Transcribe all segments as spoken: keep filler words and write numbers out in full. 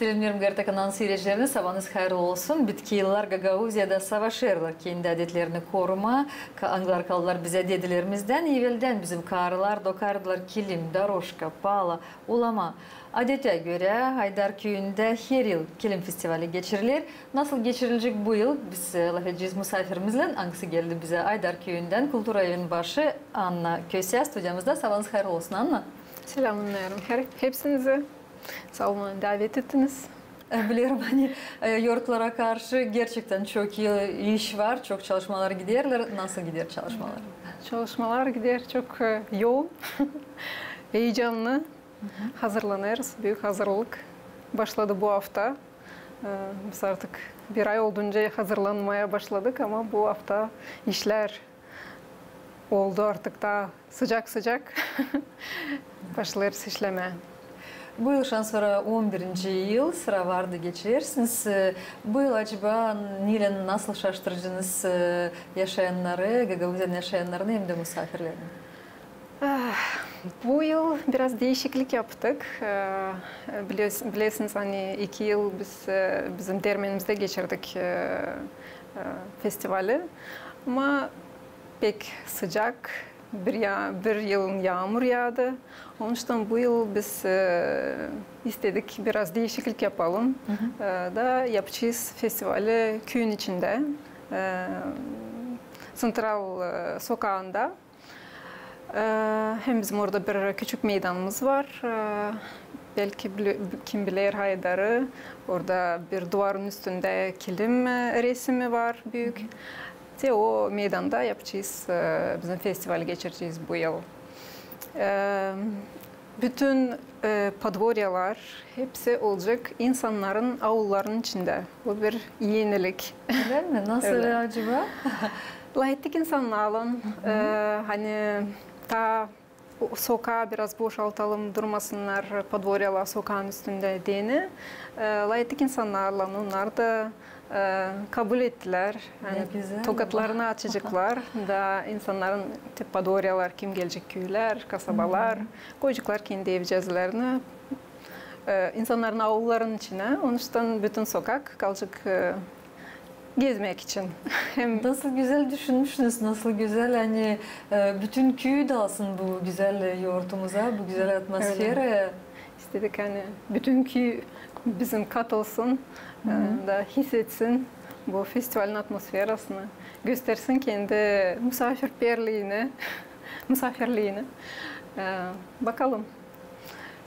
Selämnêêrım GRT kanalın siirecilerini, sabaanız hayırlı olsun. Bitki yıllar Gagauziyada savaşêrlar kendi adetlerini korumaa, ka-, angıları kaldılar bizä dedilerizdän, eveldän bizim karılar dokêrdılar kilim, doroşka, pala, ulamaa. Adetä görä, Aydar küüyündä her yıl kilim festivali geçiriler. Nasıl geçirilecek bu yıl? Biz, e, laf edecez musaafirimizlän, angısı geldi bizä Aydar küüyündän, kultura evin başı Anna Kösä studiyamızda. Sabaanız hayırlı olsun, Anna. Selämnêêrım her-, hepsinizi. Saa olun, davet ettiniz. E, bilerim, ani, e, yortlara karşı gerçektän çok i-, iş var, çok çalışmalar giderlär. Nasıl gider çalışmalar? Çalışmalar gider çok, e, yoon, eyecanlı. Hazırlanêrız, büük hazırlık başladı bu afta. E, biz artık bir ay oldunca hazırlanmaya başladık, ama bu afta işlär oldu artık taa sıcak-sıcak. Başlêêrız işlemää. Bu yıl şansora on birinci yıl sıra vardı geçirersiniz. E, bu yıl acaba neylän, nasıl şaştıracenız, e, yaşayannarı, Gagauziyanın yaşayannarını hem dä musaafirlerini? Ah, bu yıl biraz diişiklik yaptık. E, biles-, bilesiniz, ani iki yıl biz, e, bizim dermenimizdä geçirdik, e, e, festivali. Ama pek sıcak, bir ya-, bir yılın yaamur yaadı. Onuştan bu yıl biz, e, istedik biraz diişiklik yapalım. E, da yapacez festivali küüyün içindä, e, Central, e, sokaanda. E, hem bizim orada bir küçük meydanımız var. E, belki bili-, kim biler Aydarı, orada bir duvarın üstündä kilim, e, resimi var büük. Te o meydanda yapacez, e, bizim festivali geçirecez bu yıl. E, bütün, e, podvoryalar, hepsi olacek insannarın aullarının içindä. Bu bir enilik. Ölä mi? Nasıl acaba? Lafettik insannarlan, e, ani taa o sokaa biraz boşaltalım, durmasınnar podvoryalar sokaanın üstündä deyni. E, lafettik insannarlan, onnar da, e, kabul ettilär. Ne gözäl. Tokatlarını açaceklar da insannarın, te, podvoryalar, kim gelecek, küülär, kasabalar, koyaceklar kendi evcääzlerini, e, insannarın aullarının içinä. Onuştan bütün sokak kalacek, e, gezmäk için. Hem nasıl gözäl düşünmüşsünüz, nasıl gözäl, ani, e, bütün küüyü dä alsın bu gözäl, e, yortumuza, bu gözäl atmosferaya. İstedik, ani bütün küüy bizim katılsın, e, da hissetsin bu festivalin atmosferasını, göstersin kendi musaafirperliini, musaafirliini. E, bakalım.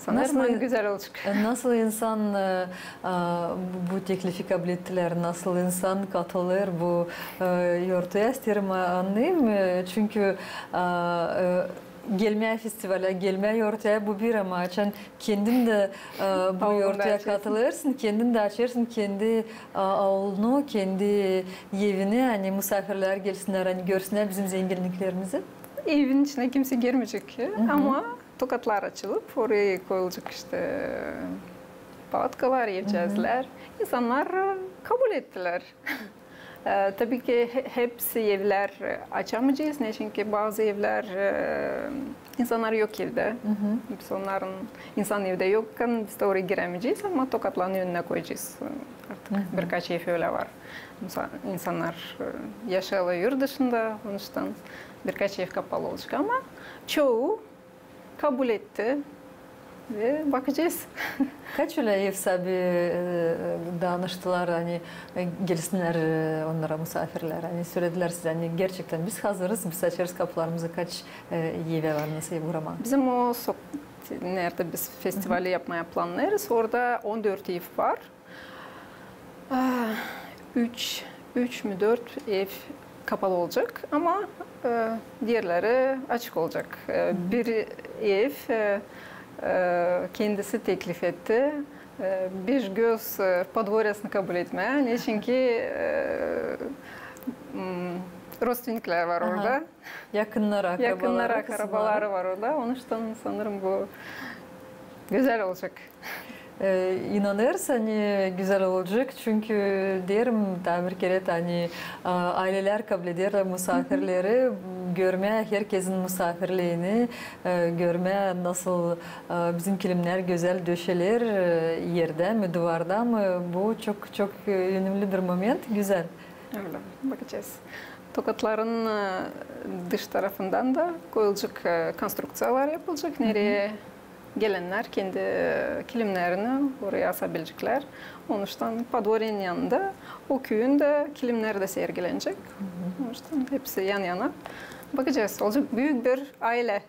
Sanêrım, ani gözäl olacek. E, nasıl insan, e, a, bu, bu teklifi kabul ettilär, nasıl insan katılêr bu, e, yortuya, isteerim, a, annayım, e, çünkü, a, e, gelmää festivalä, gelmää yortuya bu bir, ama açan kendin dä, e, bu yortuya katılêrsın, kendin dä açêrsın kendi, a, aulunu, kendi evini, ani musaafirlär gelsinnär, ani görsünnär bizim zenginliklerimizi. Evin içinä kimsey girmeyecek, ama tokatlar açılıp, oraya koyulacek işte palatkalar, evcääzlär. İnsannar, e, kabul ettilär. E, tabii ki he-, hepsi evlär, e, açamayacez, neçinki bazı evlär, e, insannar yok evdä. Biz onnarın, insan evdä yokkän, biz dä oraya girämeyecez, ama tokatların önünä koyacez. Artık birkaç ev ölä var. Misa-, insannar, e, yaşêêrlar yurt dışında, onuştan birkaç ev kapalı olacek, ama çoyu kabul etti. Ve bakacez. Kaç ölä ev saabi, e, danıştılar, ani, e, gelsinnär, e, onnara musaafirlär, ani sölədilär sizä, ani gerçektän biz hazırız, biz açêrız kapularımızı, kaç, e, evä var, nasıl ev uramaa? Bizim o sok-, neredä biz festivali yapmaa plannêêrız, orada on dört ev var. A, üç, üç mü, dört ev kapalı olacek, ama, e, diğerleri açık olacak. E, bir ev, e, e, kendisi teklif etti, e, bir göz, e, podvoryasını kabul etmää. Neçinki, e, m, rodstvenniklär var orada. Yakınnar, akrabaları, yakınnar, akrabaları var orada. Onuştan sanêrım bu gözäl olacek. E, inanêrız, ani gözäl olacek, çünkü deerim, taa bir kerä, ani, e, aylelär kablederlär musaafirleri, görmää herkezin musaafirliini, e, görmää nasıl, e, bizim kilimnär gözäl döşeler, e, erdä mi, duvarda mı, bu çok, çok, e, önemli bir moment, gözäl. Ölä, bakacez. Tokatların, e, dış tarafından da koyulacek, e, konstrukţiyalar yapılacek, nereyi gelennär kendi, e, kilimnerini oraya asabileceklär. Onuştan podvoryenin yanında o küüyün dä kilimneri dä sergilenecek. Onuştan hepsi yan-yana. Bakacez, olacek büük bir aylä.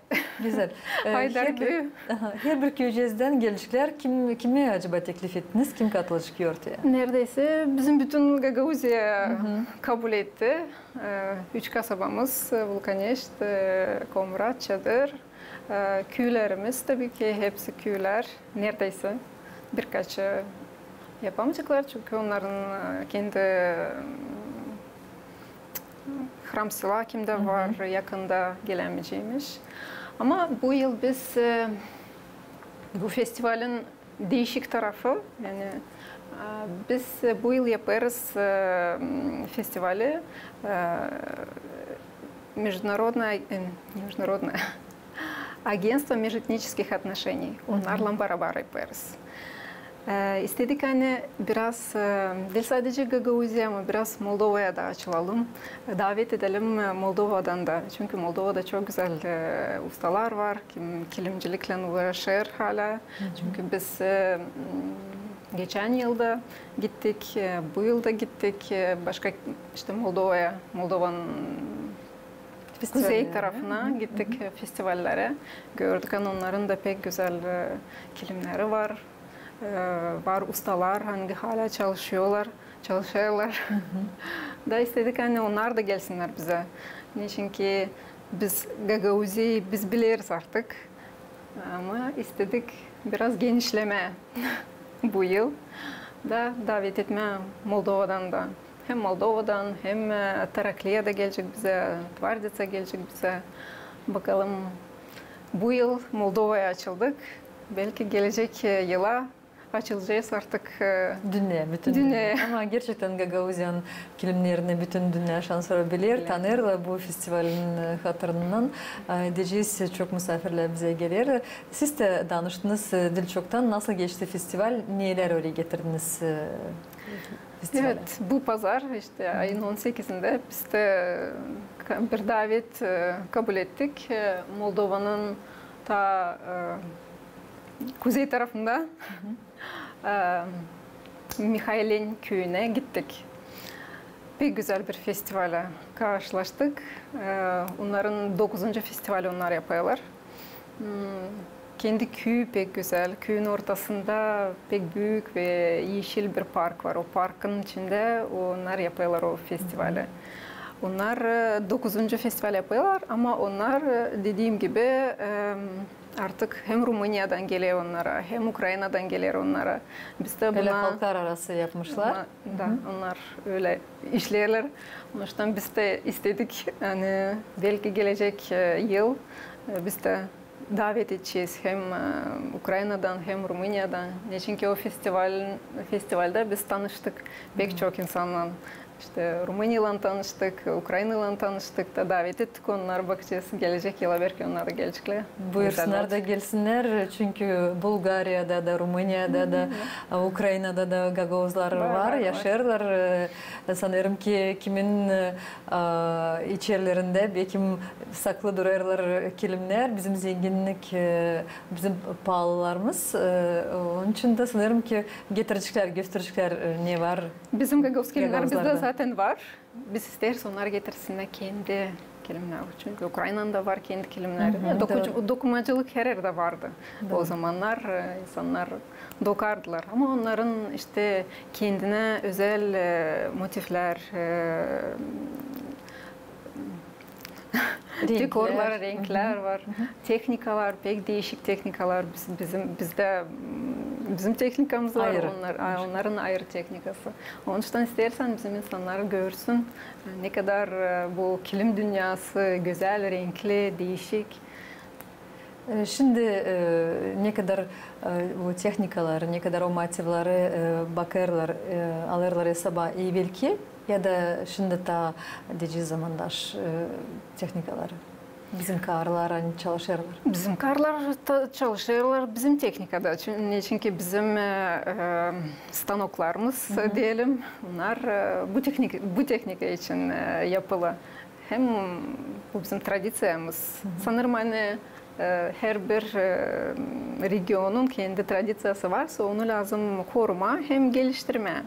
Gözäl. E, Aydar küüyü. Aha, herbir küücezdän geleceklär. Kim, kimi acaba teklif ettiniz? Kim katılacek ortaya? Neredeysä bizim bütün Gagauziya kabul etti. E, üç kasabamız, e, Vulkaneşt, e, Komrat, Çadır, e, küülerimiz, tabii ki, hepsi küülär, neredeysä. Birkaçı yapamayaceklar, çünkü onnarın, e, kendi, e, Hram Sela kimdä var, yakında gelämeyeceymiş. Ama bu yıl biz, e, bu festivalin diişik tarafı, yani, e, biz bu yıl yapêrız, e, festivali, e, международное, e, международное агентство межэтнических отношений. Onnarlan barabar yapêrız. E, istedik, ani biraz, e, diil sadecä Gagauziya, ama biraz Moldovaya da açılalım. Davet edelim, e, Moldovadan da. Çünkü Moldovada çok gözäl, e, ustalar var, kim kilimciliklän uğraşêr haalä. Çünkü biz, e, m, geçän yılda gittik, e, bu yılda gittik, e, başka, işte, Moldovaya, Moldovanın kuzey tarafına gittik, e, festivallerä. Gördük, ani onnarın da pek gözäl, e, kilimneri var. E, var ustalar, angı haalä çalışêrlar, çalışêrlar. Da istedik, ani onnar da gelsinnär bizä. Neçinki biz Gagauziyayı biz bileriz artık. Ama istedik biraz genişlemää bu yıl. Da davet etmää Moldovadan da. Hem Moldovadan, hem, e, Tarakliya da gelecek bizä, Tvarditsa gelecek bizä. Bakalım, bu yıl Moldovaya açıldık. Belki gelecek, e, yıla açılacez artık, e, dünnä, bütün dünnä. Ama gerçektän Gagauziyanın kilimnerini bütün dünnä şansora biler, tanıyêrlar bu festivalin, e, hatırından. E, deyecez, çok musaafirlär bizä geler. Siz dä danıştınız, e, diil çoktan. Nasıl geçti festival? Nelär oraya getirdiniz, e, festivalä? Evet, bu pazar, işte, ayın on sekizindä biz dä, e, ka-, bir davet, e, kabul ettik. E, Moldovanın taa, e, kuzey tarafında, e, Mihaileni küüyünä gittik. Pek gözäl bir festivalä karşılaştık. E, onnarın dokuzuncu festivali onnar yapêrlar. Hmm, kendi küüyü pek gözäl. Küüyün ortasında pek büük ve eşil bir park var. O parkın içindä onnar yapêrlar o festivali. Onnar, e, dokuzuncu festival yapêrlar, ama onnar, e, dediim gibi, e, artık hem Rumıniyadan geler onnara, hem Ukrainadan geler onnara. Biz dä ölä buna halklararası yapmışlar. Da, onnar ölä işleerlär. Onuştan biz dä istedik, ani belki gelecek, e, yıl, e, biz dä davet edecez hem, e, Ukrainadan, hem Rumıniyadan. Neçinki o festival, festivaldä biz tanıştık pek çok insannan. İşte, Rumıniyaylan tanıştık, Ukrainaylan tanıştık da davet ettik onnarı, bakacez, gelecek yıla belki onnar da geleceklär. Buyursunnar da gelsinnär, çünkü Bulgariyada da, Rumıniyada da, Ukrainada da gagauzlar var, yaşêêrlar. E, sanêrım ki, kimin, e, içerilerindä, bekim, saklı durêrlar kilimnär, bizim zenginnik, e, bizim paalılarımız. E, onun için dä sanêrım ki, getireceklär, göstereceklär, e, ne var. Bizim gagauz kilimnär bizdä zaten var. Biz isteeriz, onnar getirsinnär kendi kilimnär. Çünkü Ukrainanın da var kendi kilimneri. Dokumacılık her erdä vardı. O zamannar, e, insannar dokardılar. Ama onnarın işte kendinä özel, e, motiflär, e, dekorlar, renklär var. Tehnikalar, pek diişik tehnikalar. Biz, bizim, bizdä, m, bizim tehnikamız var, onnarın ayırı tehnikası. Onuştan isteersän bizim insannar görsün, ne kadar, e, bu kilim dünnäsı gözäl, renkli, diişik. E, şindi, e, ne kadar, e, bu tehnikaları, ne kadar o motivları, e, bakêrlar, e, alêrlar esaba evelki ya da şindi taa dici zamandaş, e, tehnikaları? Bizim karılar, ani çalışêrlar. Bizim karılar taa çalışêrlar bizim tehnikada. Çün-, neçinki bizim, e, e, stanoklarımız, deyelim, onnar, e, bu tehnik-, bu tehnika için, e, yapılı. Hem bu bizim tradiţiyamız. Sanêrım, ani, e, herbir, e, regionun kendi tradiţiyası varsa, onu lääzım korumaa hem geliştirmää.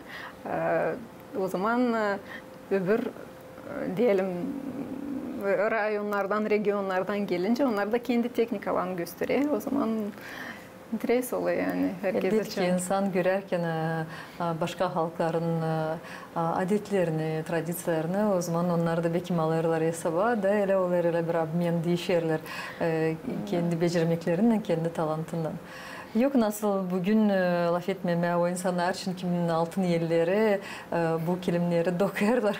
E, ozaman, e, öbür, e, deyelim, e, rayonnardan, regionnardan gelincä, onnar da kendi tehnikalarını gösterer. Ozaman interes olêr, ani, herkez için. Elbetki, insan görärkän, e, e, başka halkların, e, e, adetlerini, tradiţiyalarını, ozaman onnar da bekim alêrlar esaba da ölä olêr, ölä bir obmen, diişerlär, e, kendi becermeklerinnän, kendi talantından. Yok nasıl büün, e, lafetmemää o insannar için, kimin altın elleri, e, bu kilimneri dokêrlar.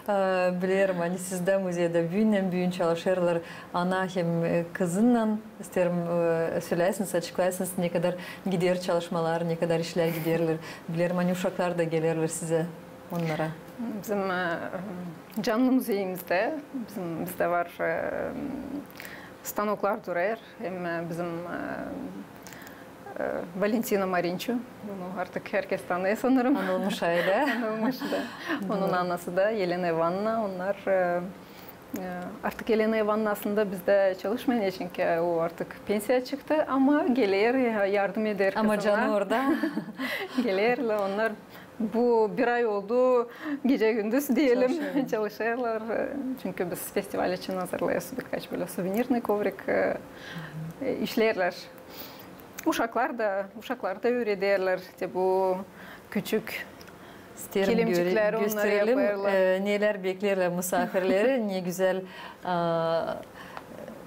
E, bilerim, ani sizdä muzeydä büün hem büün çalışêrlar ana hem, e, kızınnan. İsteerim, e, söleyäsiniz, açıklayasınız, ne kadar gider çalışmalar, ne kadar işlär giderlär. Bilerim, ani uşaklar da gelerlär sizä, onnara. Bizim, e, canlı muzeyimizdä, bizim, bizdä var, e, stanoklar durêr, hem, e, bizim, e, e, Valentina Marinçu, onu artık herkez tanıyêr sanêrım. Anılmış aylä. Anılmış da. Onun anası da, Elena İvanovna, onnar, e, E, artık Elena İvanovna aslında bizdä çalışmêêr, çünkü o artık pensiya çıktı, ama geler, e, yardım eder kızına. Ama canı orada. Gelerlär, onnar bu bir ay oldu, gecä-gündüz deyelim, çalışêrlar. Çalışêrlar. E, çünkü biz festival için hazırlêêrız birkaç bölä suvenirnıy kovrik, e, e, işleerlär. Uşaklar da, uşaklar da üürederlär. İştä bu küçük kilimçikleri onnar yapêrlar. İsteerim gösterelim, e, nelär bekleerlär musaafirleri, ne gözäl, a,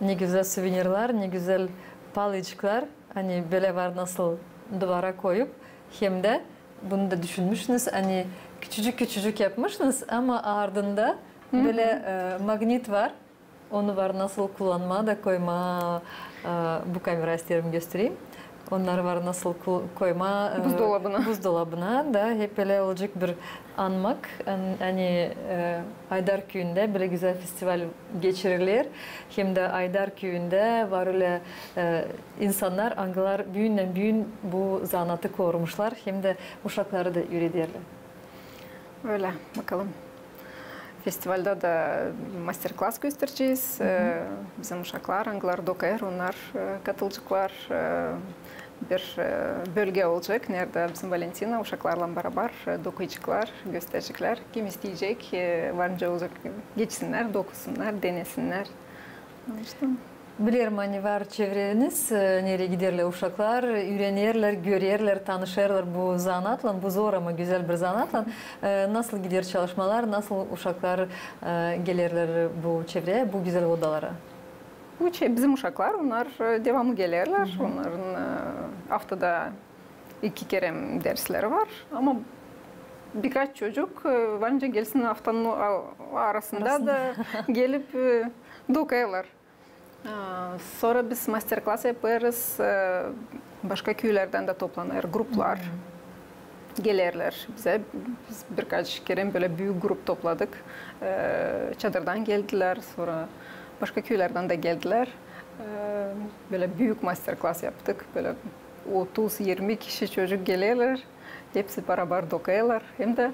ne gözäl suvenirlär, ne gözäl paliçklar. Ani bölä var nasıl duvara koyup, hem dä bunu da düşünmüşsünüz, ani küçücük-küçücük yapmışsınız, ama ardında bölä, e, magnit var. Onu var nasıl kullanmaa da koymaa, e, bu kameraya isteerim göstereyim. Onnar var nasıl ku-, koymaa, e, buzdolabına. Buzdolabına da hep ölä olacek bir anmak, an-, ani, e, Aydar küüyündä bölä gözäl festival geçirilär. Hem dä Aydar küüyündä var ölä, e, insannar, angılar büündän-büün bu zanaatı korumuşlar, hem dä uşakları da üürederlär. Ölä, bakalım. Festivaldä dä master-klas gösterecez. E, bizim uşaklar, angılar dokêr, onnar, e, katılaceklar. E, bir, e, bölgä olacek, neredä bizim Valentina uşaklarlan barabar, e, dokuyaceklar, göstereceklär. Kim isteyecek, e, var nicä olacek, geçsinnär, dokusunnar, denesinnär. İştä. Bilerim, ani var çevreniz, e, nereyi giderlär uşaklar, üürenerlär, görerlär, tanışêrlar bu zanaatlan, bu zor, ama gözäl bir zanaatlan. E, nasıl gider çalışmalar, nasıl uşaklar, e, gelerlär bu çevreyä, bu gözäl odalara? Bu çe-, bizim uşaklar, onnar, e, devamlı gelerlär. Onnarın, e, aftada iki kerä dersleri var. Ama birkaç çocuk, e, var nicä gelsin aftanın o-, a-, arasında da gelip, e, dokêrlar. A, sora biz master-klas yapêrız, e, başka küülerdän dä toplanêr gruplar. Gelerlär bizä. Biz birkaç kerä bölä büük grup topladık. E, Çadırdan geldilär, sora başka küülerdän dä geldilär. E, bölä büük master-klas yaptık. Bölä otuz, irmi kişi çocuk gelerlär. Hepsi barabar dokêrlar. Hem dä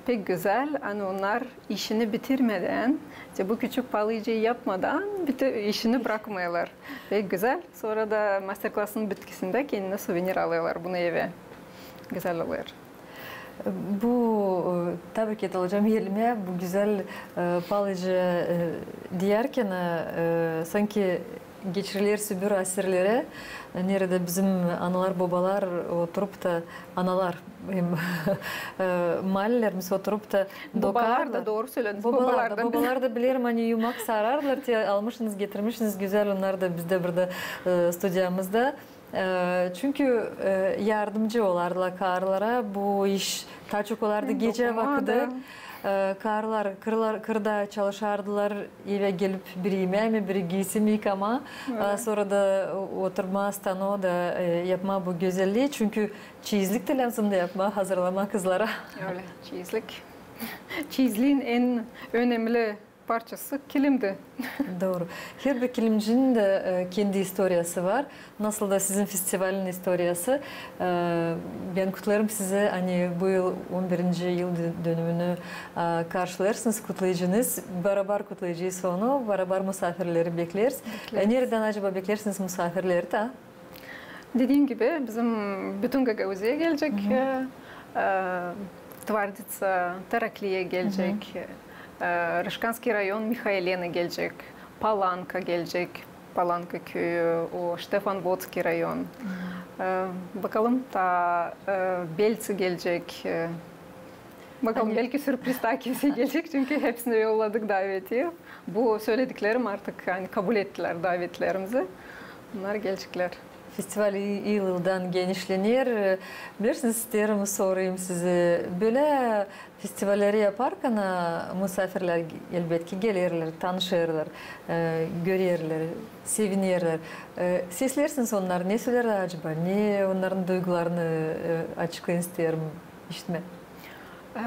pek gözäl, ani onnar işini bitirmedän, te bu küçük paliçayı yapmadan bite-, işini brakmêêrlar. Pek gözäl. Sora da master-klasın bitkisindä kendinä suvenir alêrlar bunu evä. Gözäl olêr. Bu, e, tabii ki, alacam elimä bu gözäl, e, paliçayı, e, deyärkän, e, sanki geçiriler Sibir asirleri, neredä bizim analar, bobalar oturup ta, analar, hem, e, maalelerimiz oturup ta dokardı. Bobalar da, dooru sölediniz, bobalar da. Bobalar da, bilerim, ani yumak sarardılar, te almışınız, getirmişiniz, gözäl, onnar da bizdä burada, e, studiyamızda. E, çünkü, e, yardımcı olardılar karılara bu iş, taa çok olardı gecä vakıdı. E, karılar, kırlar, kırda çalışardılar, evä gelip biri imää mi, biri giisin mi yıkamaa, e, sora da oturmaa stanoda, e, yapmaa bu gözellii. Çünkü çeyizlik tä lääzımdı yapmaa, hazırlamaa kızlara. Ölä, çeyizlik. Çeyizliin en önemli parçası kilimdi. Dooru. Herbir kilimcinin dä, e, kendi istoriyası var. Nasıl da sizin festivalin istoriyası. E, bän kutlêêrım sizi, ani bu yıl on birinci yıl dö-, dönümünü, e, karşılêêrsınız, kutlayacınız. Barabar kutlayacez onu, barabar musaafirleri bekleeriz. E, neredän acaba bekleersiniz musaafirleri tä? Dediim gibi, bizim bütün Gagauziya gelecek, e, e, Tvarditsa, Tarakliya gelecek, e, Rışkanskiy rayon, Mihailena gelecek, Palanka gelecek, Palanka küüyü, o Štefanovodskiy rayon. E, bakalım, taa, e, Belci gelecek. E, bakalım, belki sürpriz taa kimsey gelecek, çünkü hepsinä yolladık davetiye. Bu sölediklerim artık, ani, kabul ettilär davetlerimizi. Bunnar geleceklär. Festival yıl-yıldan genişlener. Bilersiniz, isteerim sorayım sizi. Bölä festivalleri yaparkan, e, musaafirlär, elbetki, gelerlär, tanışêrlar, e, görerlär, sevinerlär. E, sesleersiniz onnarı, ne söleerlär acaba? Ne onnarın duygularını, e, açıklayın, isteerim işitmää. E,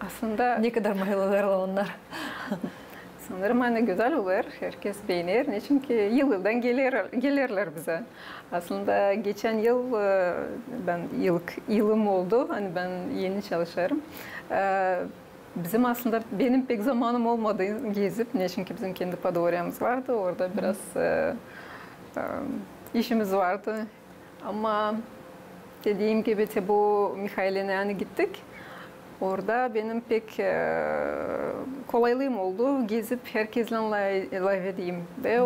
aslında... Ne kadar mayılanêrlar onnar? Sanêrım, ani gözäl olêr, herkez beener. Neçin ki yıl-yıldan geler, gelerlär bizä. Aslında geçän yıl, e, bän ilk yılım oldu, ani bän eni çalışêrım. E, bizim aslında, benim pek zamanım olmadı gezip, neçin ki bizim kendi Podvoriyamız vardı, orada biraz, e, e, işimiz vardı. Ama dediim gibi, te bu Mihailenayı gittik. Orada benim pek, e, kolaylıım oldu gezip herkezlän la-, lafedeyim. Ve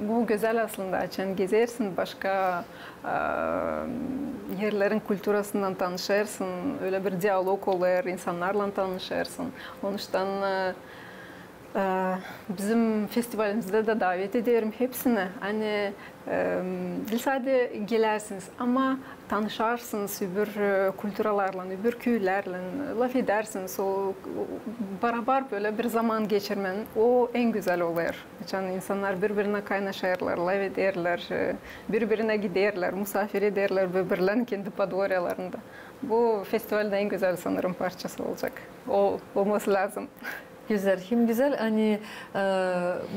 bu gözäl aslında, açan gezersin, başka, e, erlerin kulturasından tanışêrsın, ölä bir dialog olêr, insannarlan tanışêrsın. Onuştan, e, E, bizim festivalimizdä dä davet ederim hepsini. Ani, e, diil sade gelärsiniz, ama tanışarsınız öbür, e, kulturalarlan, öbür küülärlän, lafedersiniz. O, o, barabar bölä bir zaman geçirmän, o en gözäl olêr. Açan insannar biri-birinä kaynaşêrlar, lafederlär, e, biri-birinä giderlär, musaafir ederlär biri-birlerini kendi podvoryalarında. Bu festivaldä en gözäl, sanêrım, parçası olacek. O, olması lääzım. Gözäl, hem gözäl, ani, e,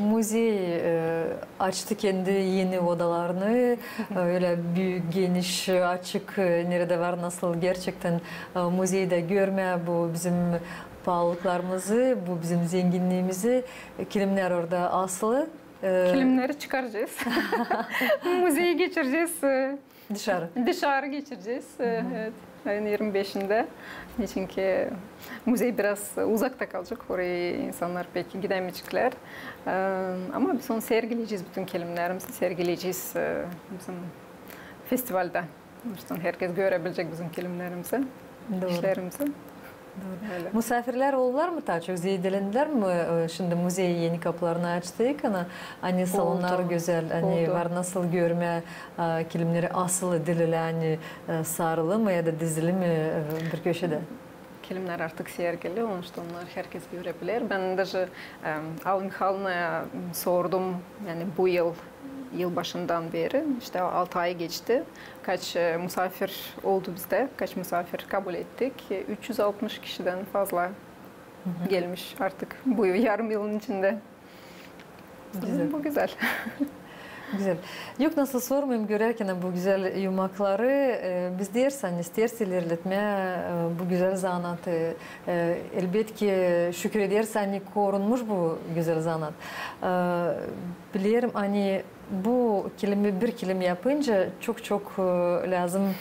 muzey, e, açtı kendi eni odalarını, e, ölä büük, geniş, açık, e, neredä var nasıl gerçektän, e, muzeydä görmää bu bizim paalılıklarımızı, bu bizim zenginniimizi. E, kilimnär orada asılı. E, kilimneri çıkaracez. Muzeyi geçirecez, e, dışarı. Dışarı geçirecez, e, evet. Ayın irmi beşindä. Neçin ki muzey biraz uzakta kalacek, oraya insannar pek gidämeyeceklär. E, ama biz onu sergileyecez, bütün kilimnerimizi sergileyecez, e, bizim festivaldä. Onuştan herkez görebilecek bizim kilimnerimizi, işlerimizi. Dooru. Ölä. Musaafirlär oldular mı taa çok, zeedelendilär mi, e, şindi muzey eni kapılarını açtıkana, ani salonnar gözäl, ani var nasıl görmää, e, kilimneri asılı diil ölä, ani, e, sarılı mı ya da dizili mi, e, bir köşedä? Kilimnär artık sergili, onuştan onnar herkez görebiler. Bän daje, e, Alla Mihaylovnaya sordum, yani bu yıl, yılbaşından beri, işte altı ay geçti. Kaç, e, musaafir oldu bizdä, kaç musaafir kabul ettik? E, üç üz altmış kişidän fazla gelmiş artık bu yarım yılın içindä. Gözäl. Bu gözäl. Gözäl. Yok nasıl sormayım, görärkän bu gözäl yumakları, e, biz deeriz, ani isteeriz ilerletmää, e, bu gözäl zanaatı. E, elbetki, şükür edersän, ani korunmuş bu gözäl zanaat. E, bilerim, ani bu kilimi, bir kilim yapınca çok-çok, e, lääzım,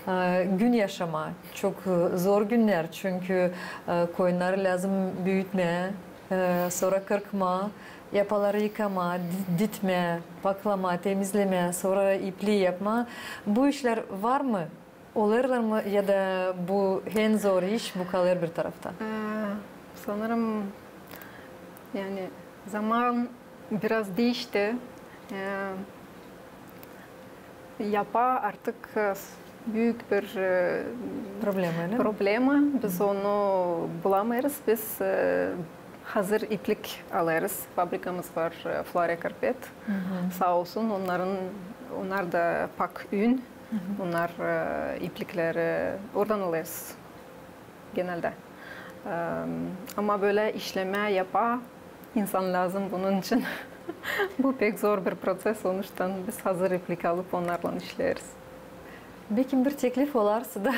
e, gün yaşamaa. Çok, e, zor günnär, çünkü, e, koyunnarı lääzım büütmää, e, sora kırkmaa, yapaları yıkamaa, di-, ditmää, paklamaa, temizlemää, sora iplii yapmaa. Bu işlär var mı? Olêrlar mı ya da bu en zor iş, bu kalêr bir tarafta? E, sanêrım, yani zaman biraz diişti. E, yapaa artık, e, büük bir e, problema, öyle mi? Problema. Biz onu bulamêêrız. Biz e, hazır iplik alêrız. Fabrikamız var, e, Florya Karpet. Saa olsun, onların, onnar da pak ün. Onnar e, iplikleri oradan alêrız genelde. E, ama bölä işlemää, yapaa insan lääzım bunun için. Bu pek zor bir proţes, onuştan biz hazır iplik alıp onnarlan işleeriz. Bekim bir teklif olarsa da,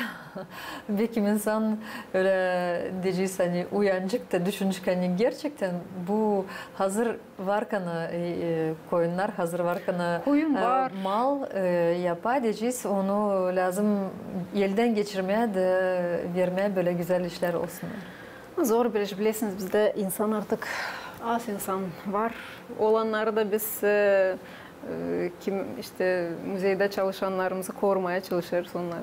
bekim insan ölä deyecez, ani uyanacek da düşünecek, ani gerçektän bu hazır varkanı, e, e, koyunnar hazır varkanı, e, mal e, yapaa deyecez, onu lääzım eldän geçirmää da vermää, bölä gözäl işlär olsun. Zor bir iş, bilesiniz, bizdä insan artık az insan var. Olannarı da biz e, e, kim, işte, muzeydä çalışannarımızı korumaya çalışêrız. Onnar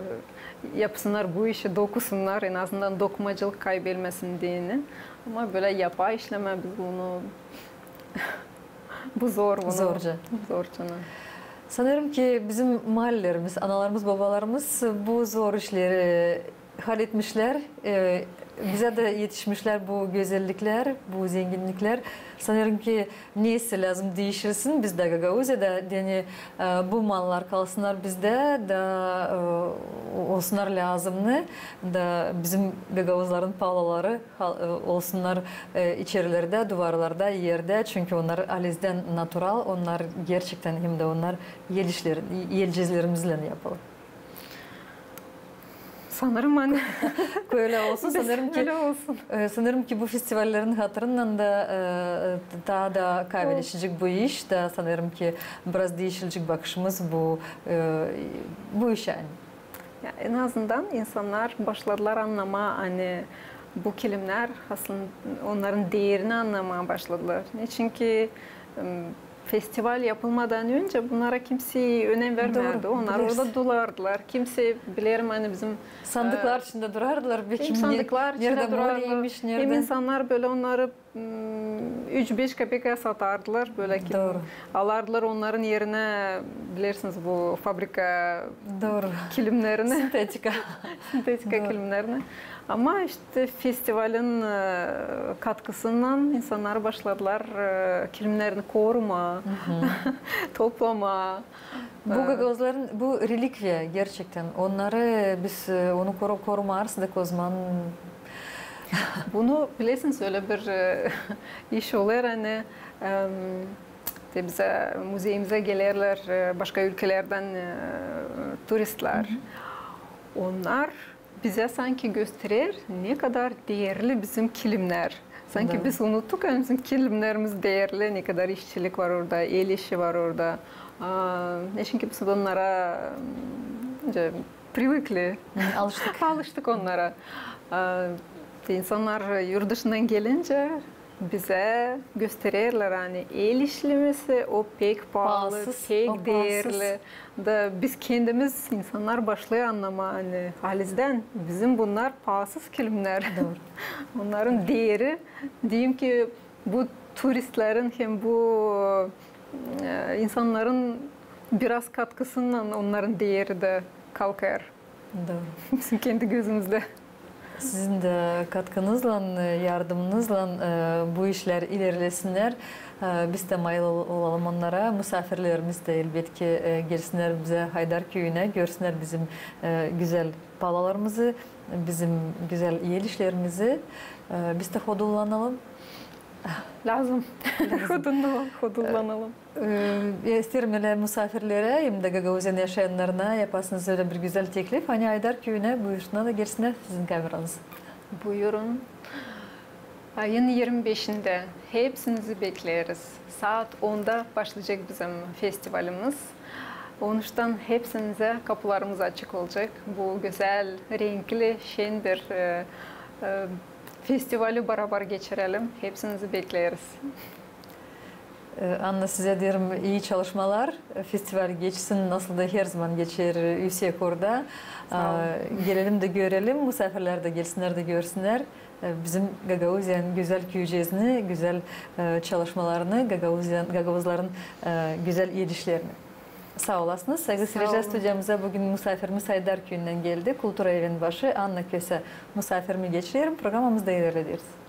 yapsınnar bu işi, dokusunnar, en azından dokumacılık kaybelmesin deyni. Ama bölä yapaa işlemää biz bunu bu zor, bunu zorca. Zorca. Sanêrım ki bizim maallerimiz, analarımız, bobalarımız bu zor işleri hal etmişlär, e, bizä dä etişmişlär bu gözelliklär, bu zenginniklär. Sanêrım ki neysä lääzım diişilsin bizdä Gagauziyada, deyni e, bu mallar kalsınnar bizdä da e, olsunnar lääzımnı da bizim gagauzların paalaları hal-, e, olsunnar e, içerilerdä, duvarlarda, erdä, çünkü onnar halizdän natural, onnar gerçektän hem dä onnar el işleri, el cezlerimizlän yapılı. Sanêrım, ani ölä olsun. Sanêrım ki, ölä olsun. E, sanêrım ki bu festivallerin hatırından da e, taa da kaaveleşecek bu iş da, sanêrım ki biraz diişilecek bakışımız bu, e, bu işä. Ya, en azından insannar başladılar annamaa, ani bu kilimnär, aslında, onnarın deerini annamaa başladılar. Neçin ki, em, festival yapılmadan öncä bunnara kimsey önem vermärdi. Onnar orada durardılar. Kimsey, bilerim, ani bizim sandıklar içindä durardılar. Bekim sandıklar içindä durardılar. Hem insannar bölä onnarı üç-beş kopekaya satardılar, bölä ki alardılar onnarın erinä, bilersiniz, bu fabrika kilimnerini. Sintetika. Sintetika kilimnerini. Ama işte festivalin e, katkısınnan insannar başladılar e, kilimnerini korumaa, toplamaa. Bu gagauzların bu relikviya gerçektän. Onnarı biz e, onu koru-, korumarız da kozman. Bunu, bilesiniz, ölä bir e, iş olêr, ani em, te bizä, muzeyimizä gelerlär e, başka ülkelerdän e, turistlär. Onnar bizä sanki gösterer, ne kadar deerli bizim kilimnär. Sanki biz unuttuk, ani bizim kilimnerimiz deerli, ne kadar işçilik var orada, el işi var orada. A, neçin ki biz onnara, m, привыкли. Alıştık. Alıştık onnara. A, insannar yurdudışından gelincä bizä göstererlär, ani el işlemesi o pek paalı, pek deerli. Da biz kendimiz, insannar başlêêr annamaa, ani halizdän bizim bunnar paasız kilimnär. Onnarın deeri, deyim ki, bu turistlerin hem bu e, insannarın biraz katkısınnan onnarın deeri dä kalkêr. Bizim kendi gözümüzdä. Sizin dä katkınızlan, e, yardımınızlan e, bu işlär ilerlesinnär. E, biz dä mayıl ol-, olalım onnara. Musaafirlerimiz dä, elbetki, e, gelsinnär bizä Haydar küüyünä, görsünnär bizim e, gözäl paalalarımızı, bizim gözäl el işlerimizi. E, biz dä hodullanalım. Lääzım. Hodullanalım, hodullanalım. E, isteerim ölä musaafirlerä hem dä Gagauziyanın yaşayannarına yapasınız ölä bir gözäl teklif. Ani Haydar küüyünä buyursunnar da gelsinnär sizin kameranıza. Buyurun. Ayın irmi beşindä hepsinizi bekleeriz. Saat onda başlayacek bizim festivalimiz. Onuştan hepsinizä kapularımız açık olacek. Bu gözäl, renkli, şen bir e, e, festivali barabar geçirelim. Hepsinizi bekleeriz. E, Anna, sizä deerim ii çalışmalar. Festival geçsin, nasıl da herzaman geçer Üsekorda. Saa olun. E, gelelim dä görelim, musaafirlär dä gelsinnär dä görsünnär. E, bizim Gagauziyanın gözäl küüceezini, gözäl e, çalışmalarını, Gagauziyan, gagauzların e, gözäl el işlerini. Saa olasınız. Saygılı seyirciler, studiyamıza büün musaafirimiz Aydarküüyündän geldi kultura evin başı Anna Köse. Musaafirimi geçirerim, programamızı da ilerlederiz.